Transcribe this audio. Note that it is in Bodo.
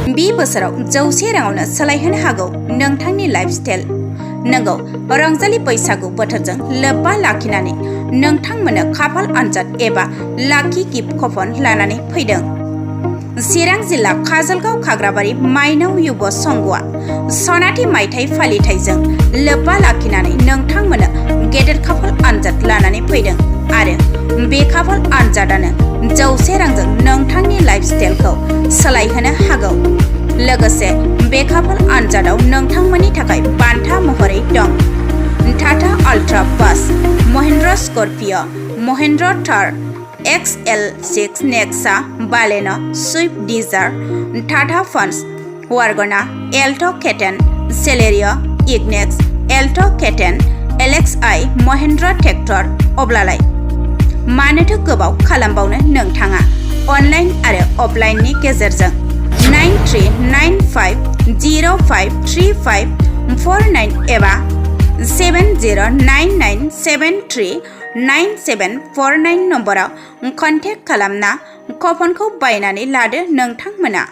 बे बोसोराव 100 राङावनो सोलायहोनो हागौ नोंथांनि लाइफस्टाइल। नंगौ, रंजालि बैसागु बोथोरजों लोब्बा लाखिनानै नोंथांमोननो खाफाल आनजाद एबा लाकी गिफ्ट कुपन लानानै फैदों। चिरां जिल्ला काजलगाव खाग्राबारि माइनाव युब संघआ सनाथि मायथाइ फालिथायजों लोब्बा लाखिनानै नोंथांमोननो गेदेर खाफाल आनजाद लानानै फैदों आरो बे खाफाल आनजादानो 100 रांजों नोंथांनि लाइफस्टाइलखौ सोलायहोनो हागौ। लोगोसे बे खाफाल आनजादाव नोंथांमोननि थाखाय बान्था महरै दं Tata Ultra bus, Mahindra Scorpio', Mahindra Thar XL6 Nexa, Baleno', Swift Dzire, Tata Punch, वार्गना, Alto' K ten, Celerio', Ignis, Alto' K ten, LXI, Mahindra tractor. अब्लालाय मानोथो गोबाव खालामबावनो नोंथाङा अनलाइन आरो अफलाइननि गेजेरजों 9395053549 एबा 7099739749 नम्बराव कन्टेक्ट खालामना कुपनखौ बायनानै लादो नोंथांमोना।